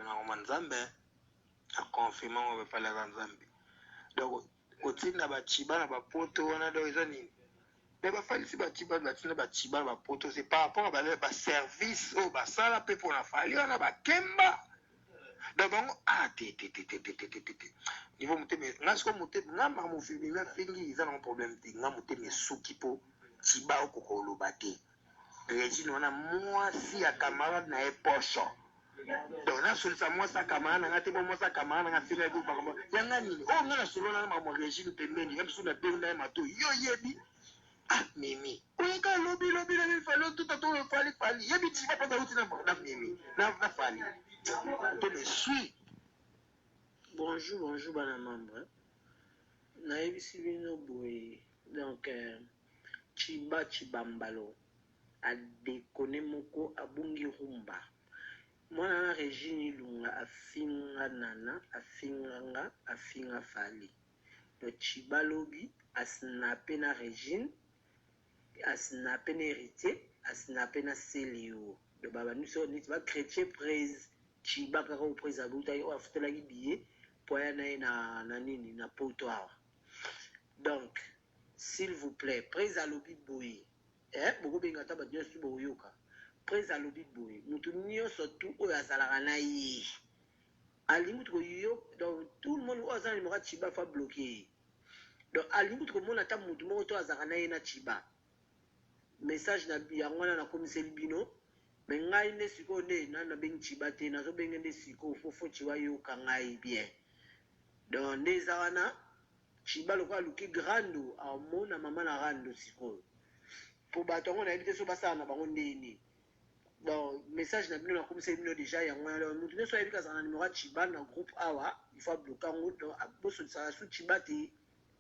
bino nakoma nzambe na confirme ngo Fally aza nzambe. Donc kotinda ba chiba na ba poto wana donc eza nini? Mais ba Fally si batinda batinda ba chiba na ba poto c'est par rapport à ba, ba service oyo basala pe pona Fally wana bakemba. Donc bango ah te te te te te te te te te niveau motema nga siko motema nga makambo mimi afingi eza nango problème te nga motema esuki po chiba okoka koloba te. Regine wana mwasi ya camarade na ye posho donc nasolisa mwasi ya camarade na nga te po mwasi ya camarade na nga afinga ye makambo ya nga nini oyo nga nasolola na makambo ya Regine pembeni ya biso na bengi na ye mato yo yebi ah mimi oyaka lobi lobi lobi fali otuta to fali fali yebi ti papa auti na na mimi na na fali to me suis. Bonjour bonjour bana membre nayebisi bino boye donc Tshiba Tshibambalo a deconne moko abungi rumba mwana wana Regine Ilunga afinga Nana afinga nga afinga Fally donc Tshiba lobi a snape na Regine a snape na Heritier a snape na Celeo donc ba bandi so neti ba chretien prez Tshiba kaka oyo prez abutaki oyo afutelaki billet po aya na ye na na nini na poto awa donc S'il vous plait prez alobi boye eh boko benga ata batu nionso tout bokoyoka prez alobi boye mutu nionso tout oyo azalaka na ye alingi kutu koyoka donc tout le monde oyo aza na numero ya tshiba faut bloquer ye donc alingi kutu komona ata mutu moko to azalaka na ye na tshiba message na yango wana nakomiseli bino mais ngai nde sikoyo nde nanu nabengi tshiba te nazobenge nde sikoyo po faut tshiba ayoka ngai bien donc nde eza wana Tshiba lokola aluki grando amona mama na rando sikoyo po batu yango nayebi te soki basala na bango ndenge nini donc message na bino nakomiseli bino dejà yango wana donc mutu nionso ayebi kazala na numero ya Tshiba na groupe awa il faut abloque yango donc bosolisaka su Tshiba te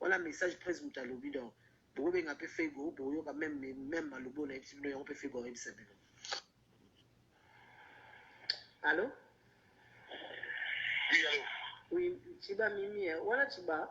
wana message presse mutu alobi donc bokobenga pe Fego bokoyoka meme meme maloba oyo nayebisi bino yango pe Fego akoyebisa bino. Allo? Oui, allo? Oui, Tshiba Mimi, eh. Wana Tshiba?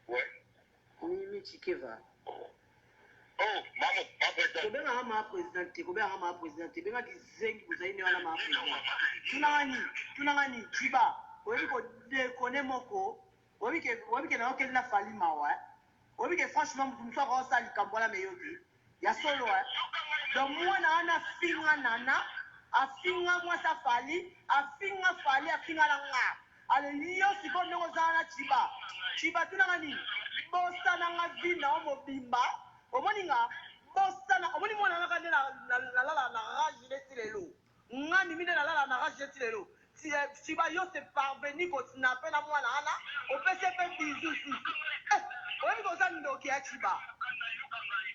Ouais. Mimi Tshikeva. Oh, maman, ma présidente. Kobenga nga ma présidente te, kobenga nga ma présidente te. Benga kizengi bozali ne wana ma présidente. Tuna nga nini? Tuna nga nini? Tshiba, oyebi ko déconner moko. Oyebi ke oyebi ke nayokeli na Fally mawa eh. Oyebi ke franchement mutu mosusu akoki kosala likambo wana mais yo te. Ya solo hein. Donc mwana wana afinga Nana, afinga mwasi ya Fally, afinga Fally, afinga na nga. Ale yo sikoyo ndenge oza wana Tshiba. Tshiba tuna nga nini? Bosana nga vie na yo mobimba. Omoni nga? Bosana, omoni mwana wana kaka nde na na lala na rage neti lelo. Nga mimi nde nalala na rage ti lelo tshiba yo se parvenu ko snape na mwana wana opesi ye pe bisous susu eh oyebi ke oza ndoki ya tshiba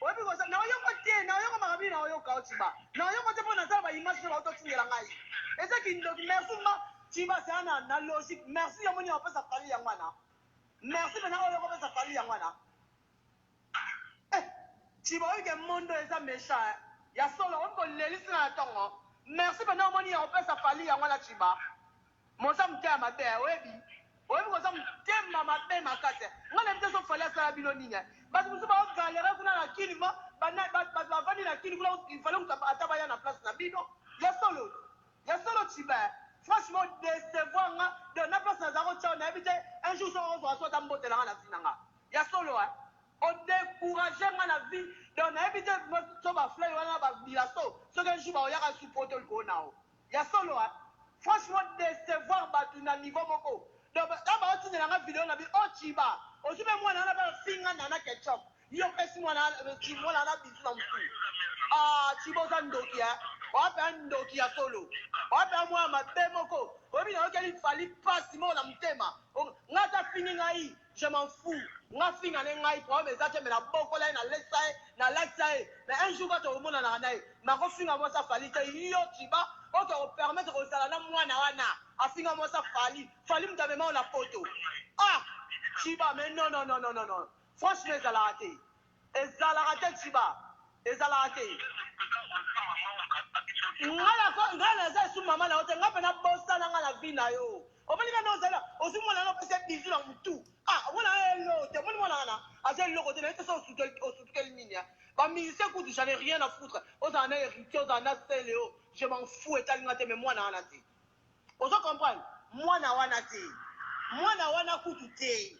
oyebi ke oza naoyoko te naoyoko makambo nini naoyoka yo tshiba naoyoko te mpo nasala ba image oyo baototindela ngai eza kindoki merci ma tshiba c'est na, na logique merci yo moni opesa fali yango wana merci pena oyo okopesa fali yango wana Eh tshiba oyebi ke monde oyo eza mechant hein ya solo okomi kolelisi nga na tongo merci penda omoni ya kopesa fally yango wana tshiba moza motema mabe hein oyebi oyebi koza motema mabe makasi hein nga nayebi te soki fally asala bino nini hein batu mosusu bao galere kuna na kin ma batu bavandi na kin kuna il fallait kutu ata baya na place na bino ya solo ya solo tshiba hein franchement o decevoir nga donc na place nazala kotia yo nayebi te un jour soki okozwa so ata mbote na nga na vie na nga Ya solo hein o decourager nga na vie donc nayebi te so ba fleur wana na ba bilaso soki un jour bakoyaka su poto likolo nao ya solo hein franchement decevoir batu na niveau moko donc tango baotindela nga video na bi oh tshiba ozwi pe mwana wana pe afinga nana ketchup yo opesi mwana mwana wana bizu na mutu ah tshiba oza ndoki hein oza pe ndoki ya solo oza pe mwana mabe moko oyebi nayokeli fally pasi moko na motema nga ata afingi ngai Je m'en fous nga finga ne ngai problème eza te mais na bokola ye na lesa ye na latisa ye mais un jour kaka tokomonanaka na ye mais ako finga mwasi ya Fally te yo tshiba oke ko permettre kozala na mwana wana afinga mwasi ya Fally Fally mutu amema yo na poto ah tshiba mais non non non non non franchement ezalaka te Ezalaka te tshiba ezalaka te. Nga nako nga naza esu mama na yo te nga pena bosana nga na vie na yo omoni nga nde ozali ozwi mwana wana opesi ye bisou na mutu ah mwana wana eloko te omoni mwana wana aza eloko te nayebi te soki osutukeli nini ba musicien kutu j'en ai rien à foutre ozala na héritier ozala na celeo je m'en fous etali nga te mais mwana wana te. Ozo comprendre? Mwana wana te. Mwana wana kutu te.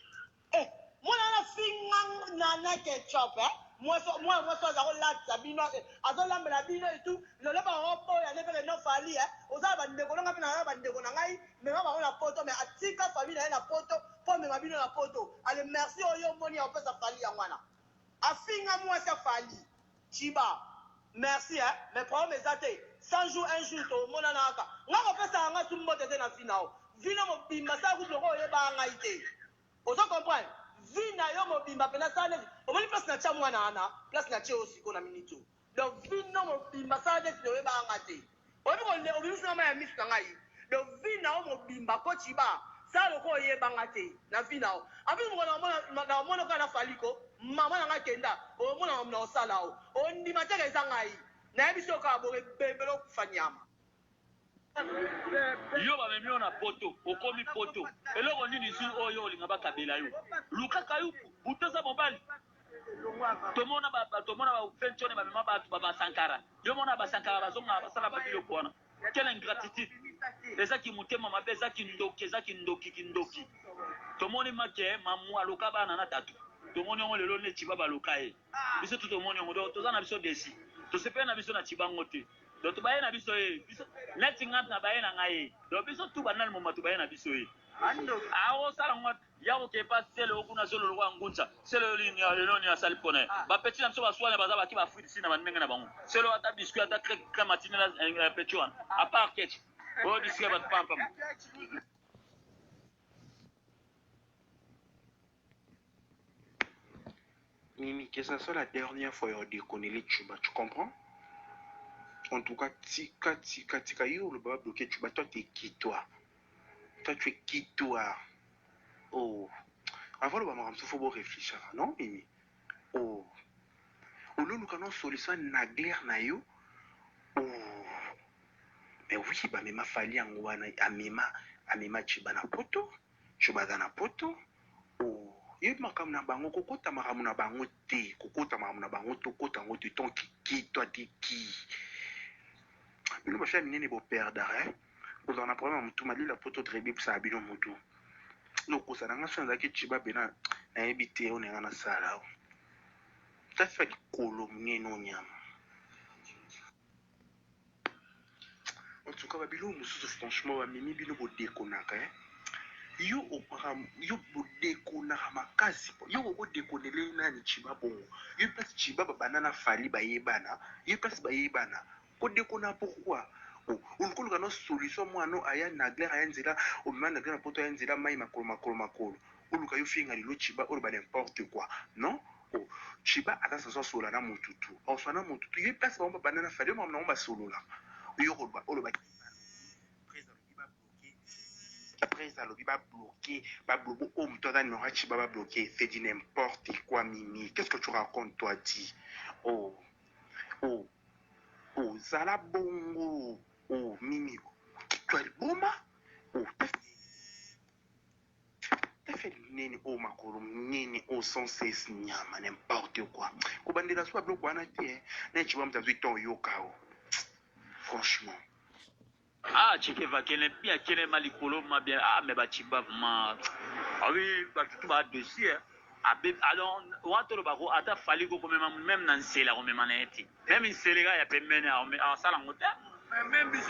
Eh, mwana wana finga nana ketchup eh? Mwasi mwana mwasi aza kolatisa bino eh, azolambela bino et tout lelo bakoboya nde mpe no Fally eh? Oza na bandeko na ngai mpe na bandeko na ngai mema bango na poto mais atika famille na ye na poto mpo amema bino na poto. Ale merci oyo omoni ya kopesa Fally yango wana. Afinga mwasi ya Fally. Tshiba merci hein mais problème eza te 100 jours un jour to monana kaka nga kopesaka nga su mbote te na vie na yo vie no mobimba sala kutu lokola oyebaka ngai te ozo comprendre vie na yo mobimba pena sala neti omoni place na tia mwana wana place na tie yo sikoyo na minute oyo donc vie no mobimba sala neti oyebaka nga te Oyebi ko obimisi nga mayi ya misu na ngai donc vie na yo mobimba ko tshiba sala lokola oyeba nga te na vie na yo en plus mokolo na komona kaka na Fally ko maman na nga kenda omona makambo na kosala yo ondima te ke eza ngai nayebisi yo kaka bongo ebembe okufa nyama. Yo bamemi yo na poto okomi poto eloko nini zui oyo olinga bakabela yo luka kayuku butu oza mobali tomona ba tomona ba fenchone bamema bato ba basankara yo mona basankara bazonga basala ba biloko wana quelle ingratitude eza ki motema mabe eza kindoki eza kindoki kindoki tomoni make mamu aloka bana na tatu tomoni yango lelo nde chiba baloka ye biso tu tomoni yango donc toza na biso desi tosepeli na biso na chibango te donc tobaye na biso ye biso neti nga na baye na ngai ye donc biso tu banani moma tobaye na biso ye akosala ngo Ya koke pa sele oyo kuna zolo lokola ngunza sele oyo nini eloko nini asali pona ye ba petit na biso baswana baza baki ba fruit na ba ndenge na bango sele oyo ata biscuit ata crème atindela petit wana à part ketch oyo biscuit ya bato pamba pamba. Mimi, que ça soit la dernière fois ya deconner Tshuba, tu comprends? En tout cas, tika, tika, tika, yo oloba ba bloquer Tshuba, toi t'es qui toi? Toi tu es qui toi? Oh, avant oloba makambo mosusu faut bo reflechaka, non Mimi? Oh, ololuka no solution nagler na yo? Oh, mais oui, bamema Fally yango wana, amema, amema Tshiba na poto, Tshuba aza na poto. Oh, ye makambo na bango, kokota makambo na bango te, kokota makambo na bango, tokota yango te, ton qui, toi t'es qui? Bino ba fille minene bo perdre, hein? Kozala na problème ya mutu malila poto trebebisaka bino mutu. Lokosa na nga soki nazalaki tshiba pena nayebi te oyo na nga nasala. Tafa likolo munene oyo nyama. En tout cas ba biloko mosusu franchement ba mimi bino bo dekonaka hein. Yo opaka yo bo dekonaka makasi yo oko dekonele nani tshiba bongo yo place tshiba ba banda na Fally bayebana yo place bayebana ko dekona pourquoi oh oluka oluka no solution mwana no aya nagler aya nzela omema nagler na poto aya nzela mayi makolo makolo makolo oluka yo finga lelo tshiba oloba n'importe quoi non oh tshiba aza sanso asolola na mutu tout akosola na mutu tout ye place bango babanda na Fally yo makambo na bango basolola yo oloba oloba prez alobi ba bloquer prez alobi ba bloquer ba bloquer oyo mutu aza numero ya tshiba ba bloquer c'est du n'importe quoi mimi qu'est-ce que tu racontes toi dit oh oh Oh zala bongo oh mimi tu as liboma oh tefe nini oyo makolo nini oyo sans cesse nyama n'importe quoi kobandela so biloko wana te na eciba moto azwi temps oyoka o franchement. Ah tshikeva kene bien kene ma likolo ma bien ah mais ba tshiba vraiment ah oui ba tutu ba dessus hein abe alors wana toloba ko ata fali ko komema meme na nsele akomema na ye te meme nsele kaka ya pembeni akosala yango te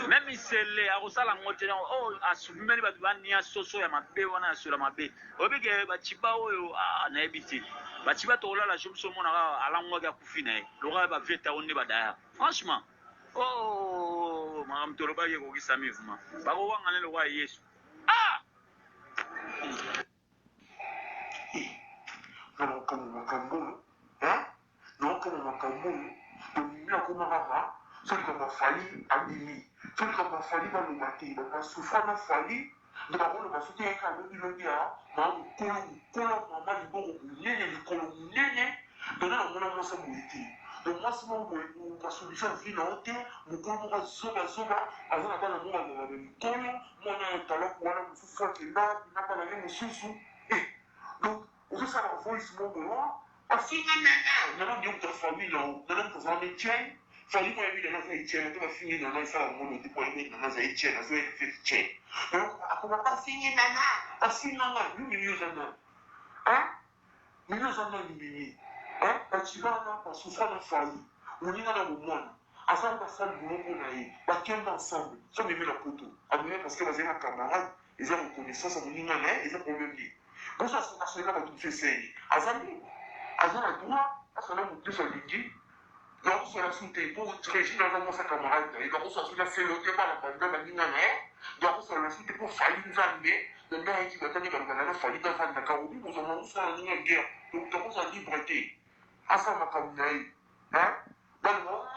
meme nsele akosala yango te oh asumeli bato bania soso ya mabe wana ya solo ya mabe oyebi ke batshiba oyo ah, nayebi te batshiba tokolala jour mosusu omonaka alangwaki akufi na ye lokola bavie tao nde badaya franchement Oh, makambo tolobaki ekokisami vraiment. Bakowangana lokola Yesu. Ah! Na makambo makambo oyo hein na makambo makambo oyo tomimi akoma kaka soki likambo ya Fally abimi soki likambo ya Fally baloba te bato ba souffra na Fally nde bakoloba soki ayaki alobi lobi ya maa mokolo mokolo mama liboko monene likolo monene dona namona mwasi ya boye te donc mwasi moko boye oluka solution ya vie na yo te mokolo moko zoba zoba aza na bana moko azala na mikolo mwana ya talaku wana mosusu akenda na bana ye mosusu eh donc ozosala voice moko boye afinga nana nana nde moto ya famille na yo nana moto azala na etienne. Fally po ayebi nana aza Etienne ata bafingi nana esala ngono te po ayebi nana aza Etienne azo eleve Etienne donc akoma bafingi nana bafinga nga yo mimi oza nani hein mimi oza nani mimi hein ba wana ba souffra na Fally moninga na bomwana asala basali boulot mpo na ye bakenda ensemble so mimi na poto amemi parce que bazali ba camarade eza reconnaissance ya moninga na ye eza problème nini boso asola bato mosusu eseni aza libre aza na droit asala moto nyonso alingi. Nakosola su te po Regine aza mwasi ya camarade na ye, nakosola su na Celeo te bana banda baninga na ye, nakosola su te po Fally Nzambe na nde ayaki bata nde balobana na Fally navanda kaka obi bozwa nakosola na ndenge ya guerre donc nakozala libre te asala makambo na ye hein baloba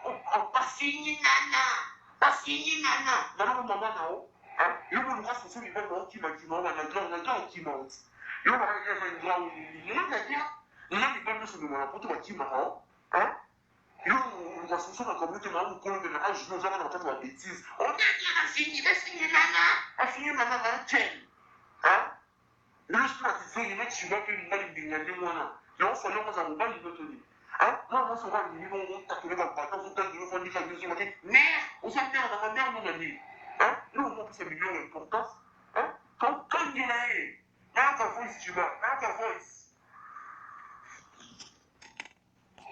oh, bafingi nana bafingi nana nana ko mama na yo hein yo boluka soso mibali baokima kima yo bana grand na grand okima oti yo bana eza ingrat olingi nana bien Nga mibali nionso obima na poto bakimaka yo hein yo oluka solution na makambo te maman mukolo mais na age no oza kaka na kati ya ba betise oh nani afingi bafingi nana afingi mama na yo ken hein lelo soki ba kizengi na tshiba pe mobali mbinga ndenge wana yango fally yango aza mobali no to nini hein mwana mwasi oyo amemi bongo otakele ba bata ozotangela yo ofandi kaka yo ozoloba te mère oza mère na nga mère no na nini hein yo omo opesa million importance hein tokangela ye nayoka voice tshiba nayoka voice.